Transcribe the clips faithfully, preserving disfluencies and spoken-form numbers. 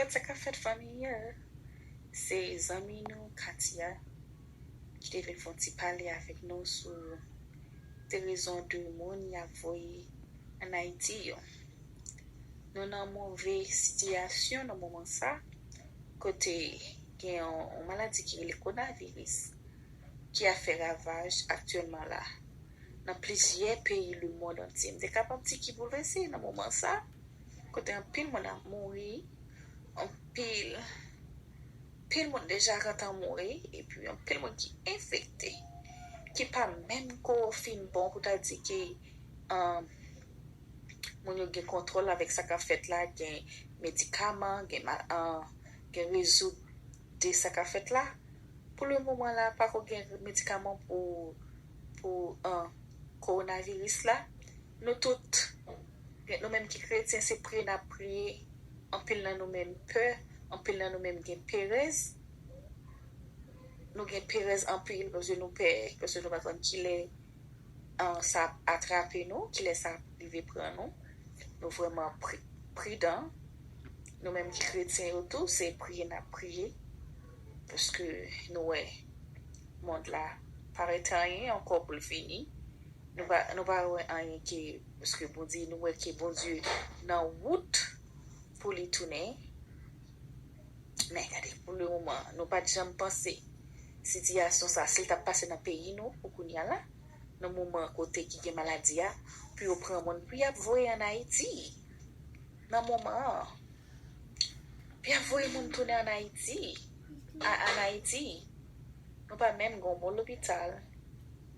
Gad sa k ap fèt fanmi an. Se zanmi nou Katia ki te vin fè yon ti pale avèk nou sou de rezon de moun y ap voye ann Ayiti yo. Nou nan move sitiyasyon nan moman sa, kote gen yon, yon maladi ki rele kowonaviris ki ap fè ravaj aktyèlman la nan plizyè peyi lemonn antye. M te kapab di ki boulvèse nan moman sa, kote anpil moun ap mouri, anpil, anpil moun deja gentan mouri, epi anpil moun ki enfekte, ki pa menm ko fin bon pou ta di ke um, moun yo gen kontwòl avèk sa k ap fèt la, gen medikaman, gen, ma- uh, gen rezoud de sa k ap fèt la. Pou le moman la, pako gen medikaman pou, pou uh, kowonaviris la. Nou tout, nou menm ki kretyen, se priye n ap priye. Anpil nan nou menm pè, anpil nan nou menm gen perèz. Nou gen perèz anpil paske nou pè, paske nou pa konn kilè uh, sa ap atrape nou, kilè sa ap rive pran nou. Nou vrèman pri- pridan. Nou menm ki kretyen yo tou, se priye n ap priye. Paske nou wè mond la pa rete anyen ankò pou l fini. Nou pa, nou pa wè anyen ke, paske Bondye, nou wè ke Bondye nan wout pou li tounen. Men gade, pou le moman, nou pa t janm panse sitiyasyon sa, si l t ap pase nan peyi nou pou kounye a la, nan moman kote ki gen maladi a, pou yo pran moun, pou y ap voye ann Ayiti. Nan moman an, pou y ap voye moun tounen ann Ayiti. A, ann Ayiti. Nou pa menm gen yon bon lopital.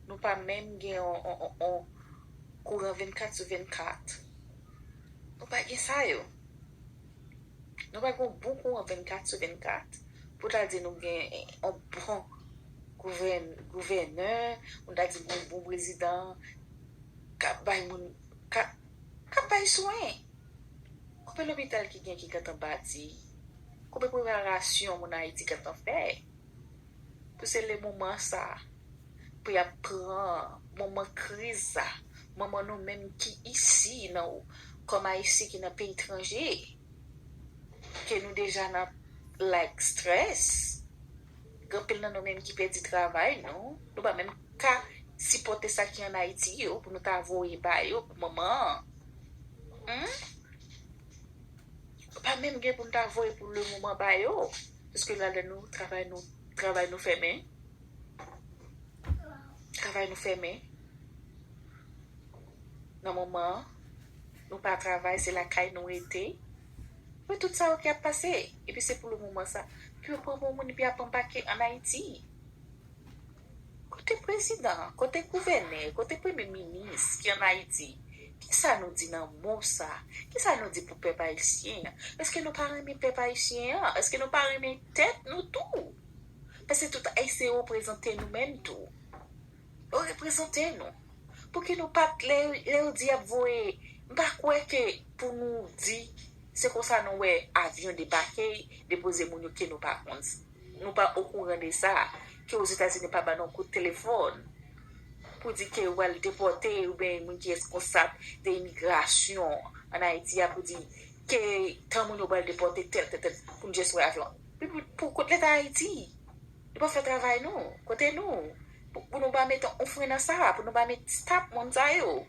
Nou pa menm gen yon, yon, yon, yon kouran vennkat sou vennkat. Nou pa gen sa yo. Nou pa gen yon bon kouran vennkat sou vennkat. Pou ta di nou gen yon bon gouvèn- gouvènè, pou ta di nou gen yon bon prezidan k ap bay moun, k ap, k ap bay swen. Konbyen lopital ki gen ki gentan bati? Konbyen preparasyon moun Ayiti gentan fè? Pou se le moman sa, pou y ap pran moman kriz sa, moman nou menm ki isi nan, kòm Ayisyen ki nan peyi etranje, ke nou deja nan like stress. Gen anpil nan nou menm ki pèdi travay nou. Nou pa menm ka sipòte sa ki ann Ayiti yo pou nou ta voye ba yo pou moman an. Hmm? Pa menm gen pou nou ta voye pou le moman ba yo. Paske ladan nou, travay nou, travay nou fèmen. Travay nou fèmen. Nan moman an, nou pa travay, se lakay nou rete. Wi, tout sa yo ki ap pase. Epi se pou le moman sa. Pou yo pran pou moun epi ap anbake ann Ayiti. Kote prezidan, kote gouvènè, kote premye minis ki ann Ayiti? Kisa nou di nan mo sa? Kisa nou di pou pèp ayisyen an? Èske nou pa renmen pèp ayisyen an? Èske nou pa renmen tèt nou tou? Paske tout Ayisyen reprezante nou menm tou. Yo reprezante nou. Pouki nou pa t, lè, lè yo di y ap voye, m pa kwè ke pou nou di, se konsa nou wè avyon debake, depoze moun yo ke nou pa konn, nou pa okouran de sa, ke Ozetazini pa ba nou kout telefòn pou di ke yo pral depòte oubyen moun ki reskonsab de imigrasyon ann Ayiti a pou di ke tan moun yo pral depòte tèl, tèl, tèl, pou n jis wè avyon. Pou, pou, pou kot Leta Ayiti? Yo pa fè travay nou. Kote nou? Pou, pou nou pa mete yon fren nan sa, pou nou pa met stop moun sa yo.